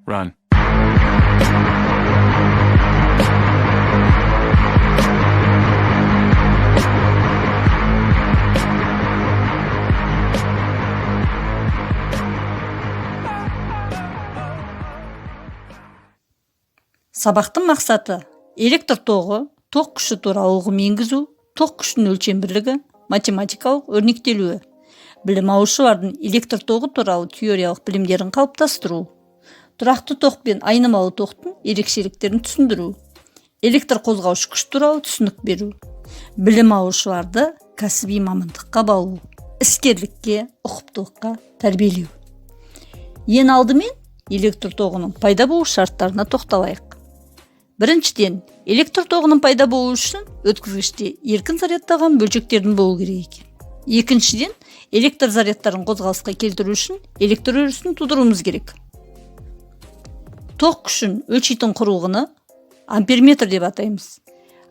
Run. Сабақтың мақсаты: электр тоғы, тоқ күші туралы ұғым енгізу, тоқ күшінің өлшем бірлігі, математикалық өрнектелуі, білім алушылардың электр тоғы туралы теориялық білімдерін қалыптастыру, тұрақты тоқ пен айнымалы тоқтың ерекшеліктерін түсіндіру, электр қозғауыш күш туралы түсінік беру, білім алушыларды кәсіби мамандыққа баулу, іскерлікке, ұқыптылыққа тәрбиелеу. Ең алдымен электр тоғының пайда болу шарттарына тоқталайық. Біріншіден, электр тоғының пайда болуы үшін өткізгіште еркін зарядталған бөлшектердің болуы керек екен. Екіншіден, электр зарядтарын қозғалысқа келтіру үшін электр өрісін тудыруымыз керек. Тоқ күшін өлшейтін құрылғыны амперметр деп атаймыз.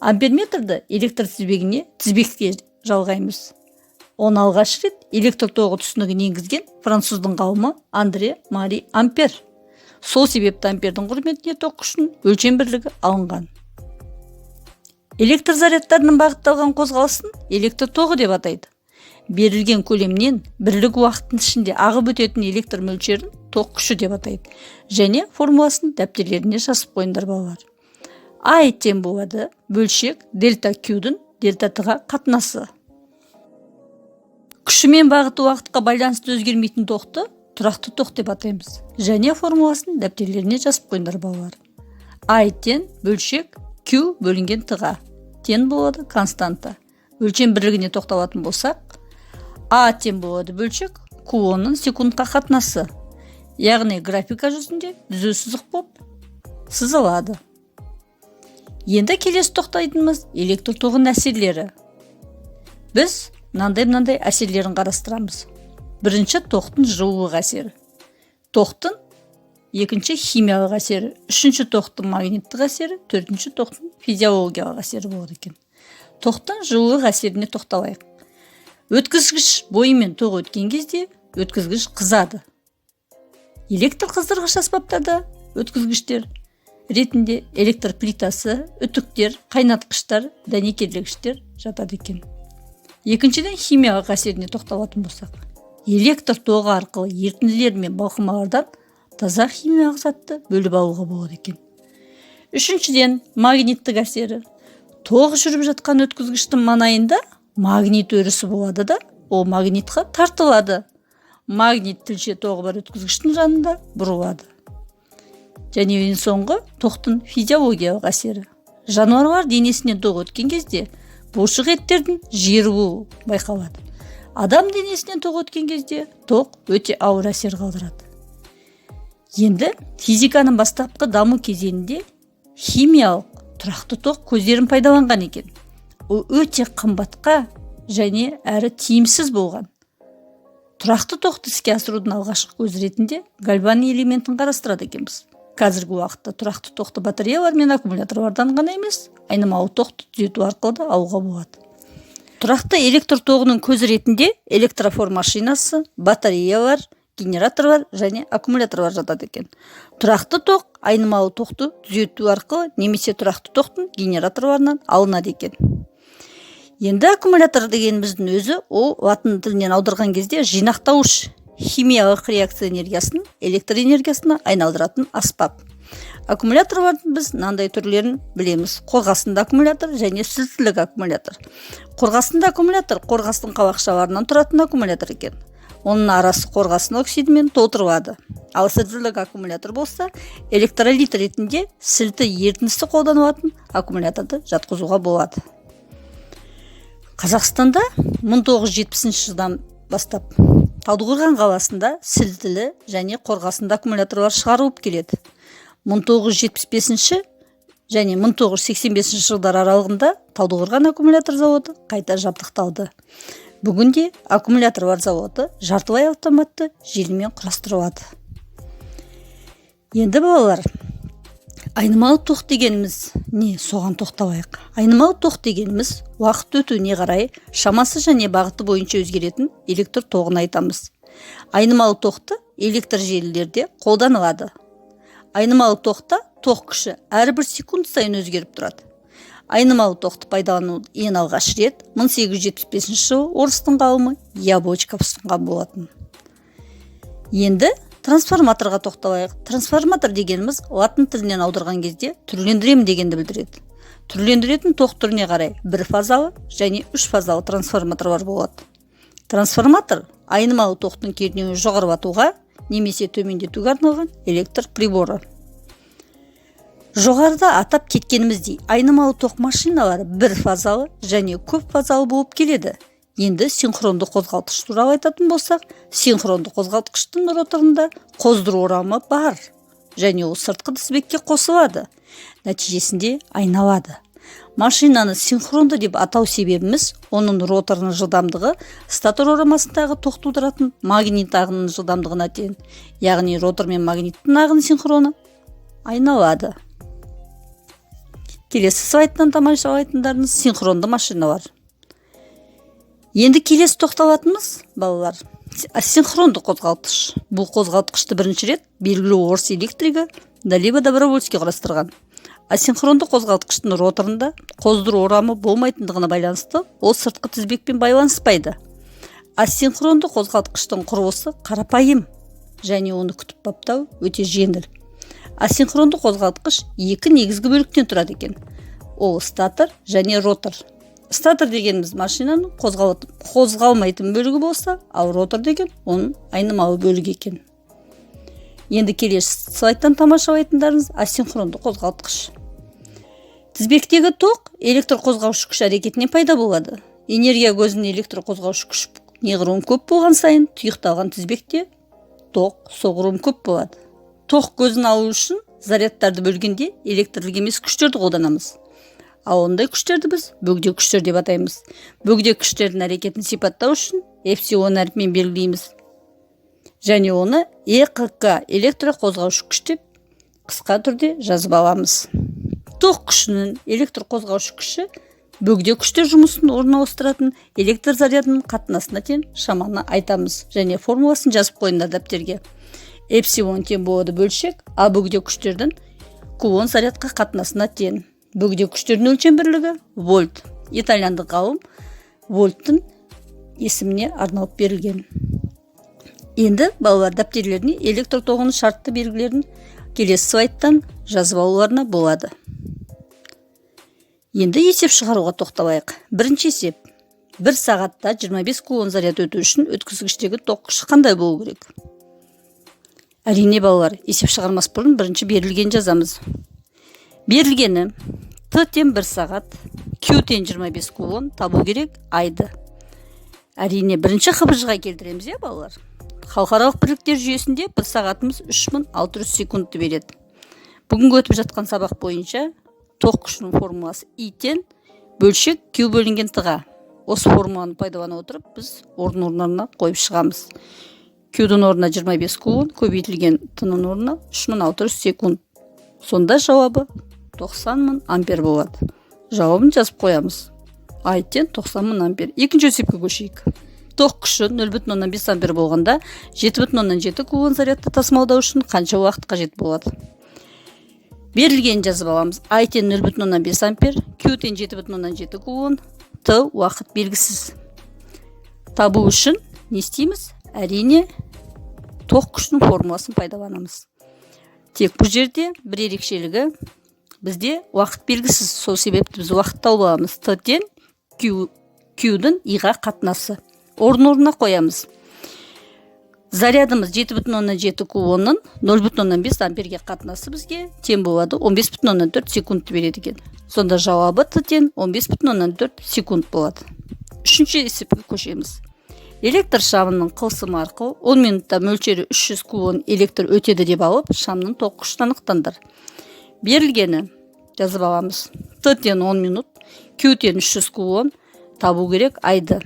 Амперметрді электр тізбегіне тізбекке жалғаймыз. Оны алғаш рет электр тоғы түсінігін енгізген француздың ғалымы Андре Мари Ампер. Сол себепті ампердің құрметіне тоқ күшінің өлшем бірлігі алынған. Электр зарядтарының бағытталған қозғалысын электр тоғы деп атайды. Берілген көлемнен бірлік уақыттың ішінде ағып өтетін электр мөлшерін тоқ күші деп атайды. Және формуласын дәптерлеріне жазып қойыңдар, балалар. I тең болады бөлшек дельта Q-дің дельта Т-ға қатынасы. Күші мен бағыты уақытқа байланысты өзгермейтін тоқты тұрақты тоқ деп атаймыз. Және формуласын дәптерлеріне жазып қойыңдар, балалар. I тең бөлшек Q бөлінген Т-ға. Тең болады константа. Өлшем бірлігіне тоқталатын болсақ, А тең болады бөлшек кулонның секундқа қатынасы. Яғни графика жүзінде түзу сызық болып сызылады. Енді келесі тоқтайтынымыз электр тоғының әсерлері. Біз мынандай-мынандай әсерлерін қарастырамыз. Бірінші, тоқтың жылулық әсері. Тоқтың екінші химиялық әсері, үшінші тоқтың магниттік әсері, төртінші тоқтың физиологиялық әсері болады екен. Тоқтың жылулық әсеріне тоқталайық. Өткізгіш бойымен тоқ өткен кезде өткізгіш қызады. Электр қыздырғыш аспаптарда өткізгіштер ретінде электр плитасы, үтіктер, қайнатқыштар, дәнекерлегіштер жатады екен. Екіншіден, химиялық әсеріне тоқталатын болсақ, электр тоғы арқылы ерітінділер мен балқымалардан таза химиялық затты бөліп алуға болады екен. Үшіншіден, магниттік әсері. Тоқ жүріп жатқан өткізгіштің маңайында магнит өрісі болады да, ол магнитқа тартылады. Магнит тілше тоғы бар өткізгіштің жанында бұрылады. Және ең соңғы тоқтың физиологиялық әсері. Жануарлар денесінен тоқ өткен кезде бұлшық еттердің жиырылуы байқалады. Адам денесінен тоқ өткен кезде тоқ өте ауыр әсер қалдырады. Енді физиканың бастапқы даму кезеңінде химиялық тұрақты тоқ көздерін пайдаланған екен. Ол өте қымбатқа және әрі тиімсіз болған. Тұрақты тоқты іске асырудың алғашқы көзі ретінде гальван элементін қарастырады екенбіз. Қазіргі уақытта тұрақты тоқты батареялар мен аккумуляторлардан ғана емес, айнымалы тоқты түзету арқылы да алуға болады. Тұрақты электр тоғының көзі ретінде электрофор машинасы, батареялар, генераторлар және аккумуляторлар жатады екен. Тұрақты тоқ айнымалы тоқты түзету арқылы немесе тұрақты тоқтың генераторларынан алынады екен. Енді аккумулятор дегеніміздің өзі ол латын тілінен аударған кезде жинақтауыш, химиялық реакция энергиясын электр энергиясына айналдыратын аспап. Аккумуляторлардың біз мынандай түрлерін білеміз. Қорғасынды аккумулятор және сілтілік аккумулятор. Қорғасынды аккумулятор қорғасын қалақшаларынан тұратын аккумулятор екен. Оның арасы қорғасын оксидімен толтырылады. Ал сілтілік аккумулятор болса, электролит ретінде сілті ерітіндісі қолданылатын аккумуляторды жатқызуға болады. Қазақстанда 1970 жылдан бастап Талдықорған қаласында сілтілі және қорғасынды аккумуляторлар шығарылып келеді. 1975 Және 1985 жылдар аралығында Талдықорған аккумулятор заводы қайта жабдықталды. Бүгінде аккумуляторлар заводы жартылай автоматты желімен құрастырылады. Енді, балалар, айнымалы тоқ дегеніміз не, соған тоқталайық. Айнымалы тоқ дегеніміз уақыт өтуіне қарай шамасы және бағыты бойынша өзгеретін электр тоғын айтамыз. Айнымалы тоқты электр желілерде қолданылады. Айнымалы тоқта тоқ күші әрбір секунд сайын өзгеріп тұрады. Айнымалы тоқты пайдалану ең алғаш рет 1875 жылы орыстың ғалымы Яблочков ұсынған болатын. Енді трансформаторға тоқталайық. Трансформатор дегеніміз латын тілінен аударған кезде түрлендіремін дегенді білдіреді. Түрлендіретін тоқ түріне қарай бір фазалы және үш фазалы трансформаторлар болады. Трансформатор – айнымалы тоқтың кернеуін жоғарылатуға немесе төмендетуге арналған электр приборы. Жоғарыда атап кеткеніміздей, айнымалы тоқ машиналары бір фазалы және көп фазалы болып келеді. Енді синхронды қозғалтқыш туралы айтатын болсақ, синхронды қозғалтқыштың роторында қоздыру орамы бар және ол сыртқы тізбекке қосылады, нәтижесінде айналады. Машинаны синхронды деп атау себебіміз, оның роторының жылдамдығы статор орамасындағы тоқ тудыратын магнит ағынының жылдамдығына тең, яғни ротор мен магниттің ағын синхроны айналады. Келесі слайдтан тамашалайтындарыңыз – синхронды машиналар. Енді келесі тоқталатынымыз, балалар, асинхронды қозғалтқыш. Бұл қозғалтқышты бірінші рет белгілі орыс электригі Доливо Добровольский құрастырған. Асинхронды қозғалтқыштың роторында қоздыру орамы болмайтындығына байланысты ол сыртқы тізбекпен байланыспайды. Асинхронды қозғалтқыштың құрылысы қарапайым және оны күтіп баптау өте жеңіл. Асинхронды қозғалтқыш екі негізгі бөліктен тұрады екен, ол статор және ротор. Статор дегеніміз машинаның қозғалмайтын бөлігі болса, ал ротор деген оның айнымалы бөлігі екен. Енді келесі слайдтан тамашалайтындарыңыз – асинхронды қозғалтқыш. Тізбектегі тоқ электр қозғаушы күш әрекетінен пайда болады. Энергия көзінің электр қозғаушы күш неғұрлым көп болған сайын, тұйықталған тізбекте тоқ соғұрлым көп болады. Тоқ көзін алу үшін зарядтарды бөлгенде электрлік емес күштерді қолданамыз. Ал ондай күштерді біз бөгде күштер деп атаймыз. Бөгде күштердің әрекетін сипаттау үшін эпсилон әрпімен белгілейміз және оны ЭҚК, электр қозғаушы күш деп қысқа түрде жазып аламыз. Тоқ күшінің электр қозғаушы күші бөгде күштер жұмысын орналастыратын электр зарядының қатынасына тең шаманы айтамыз және формуласын жазып қойыңдар дәптерге. Эпсилон тең болады бөлшек а бөгде күштердің кулон зарядқа қатынасына тең. Бөгде күштердің өлшем бірлігі вольт. Итальяндық ғалым Вольттың есіміне арналып берілген. Енді, балалар, дәптерлеріне электр тоғының шартты белгілерін келесі слайдтан жазып алуларына болады. Енді есеп шығаруға тоқталайық. Бірінші есеп: бір сағатта 25 кулон заряд өту үшін өткізгіштегі тоқ күші қандай болу керек? Әрине, балалар, есеп шығармас бұрын бірінші берілген жазамыз. Берілгені: т тең 1 сағат, q тең 25 кулон, табу керек айды. Әрине, бірінші ХБЖ-ға келтіреміз, иә, балалар. Халықаралық бірліктер жүйесінде бір сағатымыз 3600 секундты береді. Бүгінгі өтіп жатқан сабақ бойынша тоқ күшінің формуласы И тең бөлшек Q бөлінген Т-ға. Осы формуланы пайдалана отырып, біз орын орнына қойып шығамыз. Q-дің орнына 25 кулон, көбейтілген Т-ның орнына 3600 секунд. Сонда жауабы 90 мың ампер болады. Жауабын жазып қоямыз: I тең 90 мың ампер. Екінші есепке көшейік. Тоқ күші 0,5 ампер болғанда, 7,7 кулон зарядты тасымалдау үшін қанша уақыт қажет болады? Берілгенін жазып аламыз: I тең 0,5 ампер, Q тең 7,7 кулон, Т уақыт белгісіз. Табу үшін не істейміз? Әрине, тоқ күшінің формуласын пайдаланамыз. Тек бұл жерде бір ерекшелігі: бізде уақыт белгісіз, сол себепті біз уақыт тауып аламыз. Т тең Q, Q-дің I-ға қатынасы. Орын орнына қоямыз. Зарядымыз 7,7 кулонның 0,5 амперге қатынасы бізге тең болады 15,4 секундты береді екен. Сонда жауабы т тең 15,4 секунд болады. Үшінші есепке көшеміз. Электр шамының қылсымы арқылы 10 минутта мөлшері 300 кулон электр өтеді деп алып, шамның тоқ күшін анықтаңдар. Берілгені Жазып аламыз. Т тең 10 минут, Q тең 300 кулон, табу керек айды.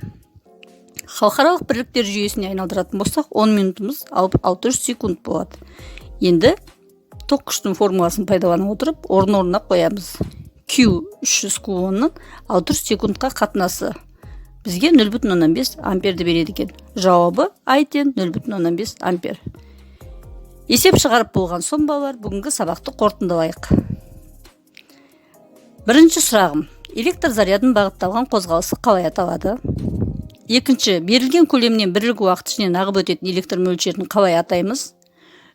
Халықаралық бірліктер жүйесіне айналдыратын болсақ, 10 минутымыз 600 секунд болады. Енді тоқ күштің формуласын пайдалана отырып, орын-орнына қоямыз. Q 300 кулонның 600 секундқа қатынасы бізге 0,5 амперді береді екен. Жауабы I тең 0,5 ампер. Есеп шығарып болған соң, балалар, бүгінгі сабақты қорытындылайық. Бірінші сұрағым: электр зарядының бағытталған қозғалысы қалай аталады? Екінші, берілген көлемнен бірлік уақыт ішінен ағып өтетін электр мөлшерін қалай атаймыз?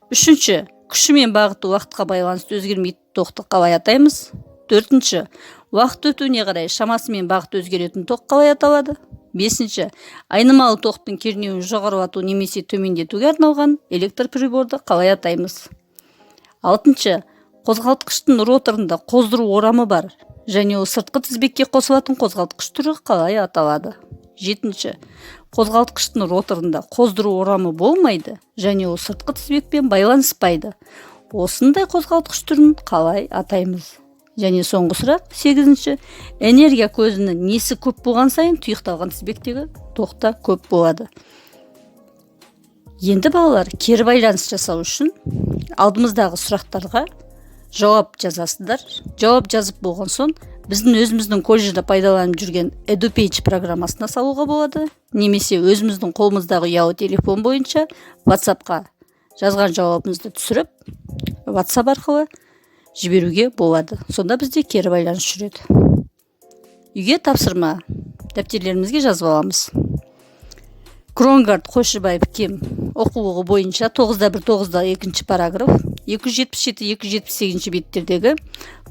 Үшінші, күші мен бағыты уақытқа байланысты өзгермейтін тоқты қалай атаймыз? Төртінші, уақыт өтуіне қарай шамасы мен бағыты өзгеретін тоқ қалай аталады? Бесінші, айнымалы тоқтың кернеуін жоғарылату немесе төмендетуге арналған электр приборды қалай атаймыз? Алтыншы, қозғалтқыштың роторында қоздыру орамы бар және ол сыртқы тізбекке қосылатын қозғалтқыш түрі қалай аталады? Жетінші, қозғалтқыштың роторында қоздыру орамы болмайды және ол сыртқы тізбекпен байланыспайды. Осындай қозғалтқыш түрін қалай атаймыз? Және соңғы сұрақ, сегізінші, энергия көзінің несі көп болған сайын тұйықталған тізбектегі тоқ та көп болады? Енді, балалар, кері байланыс жасау үшін алдымыздағы сұрақтарға жауап жазасыздар. Жауап жазып болған соң, біздің өзіміздің колледжде пайдаланып жүрген EduPage программасына салуға болады немесе өзіміздің қолымыздағы ұялы телефон бойынша WhatsAppқа жазған жауабымызды түсіріп, WhatsApp арқылы жіберуге болады. Сонда бізде кері байланыс жүреді. Үйге тапсырма, дәптерлерімізге жазып аламыз. Кронгард, Қойшыбаев, Кем оқулығы бойынша 9.1, 9.2 параграф, 277, 278 беттердегі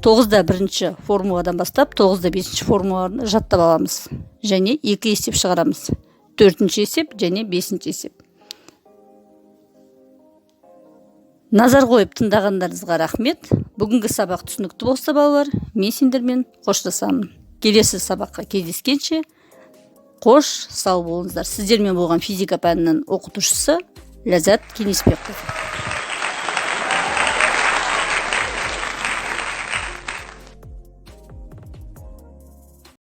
9.1 формуладан бастап 9.5 формуланы жаттап аламыз және екі есеп шығарамыз: төртінші есеп және бесінші есеп. Назар қойып тыңдағандарыңызға рахмет. Бүгінгі сабақ түсінікті болса, балалар, мен сендермен қоштасамын. Келесі сабаққа кездескенше қош сау болыңыздар. Сіздермен болған физика пәнінің оқытушысы Ләззат Кеңесбекқызы.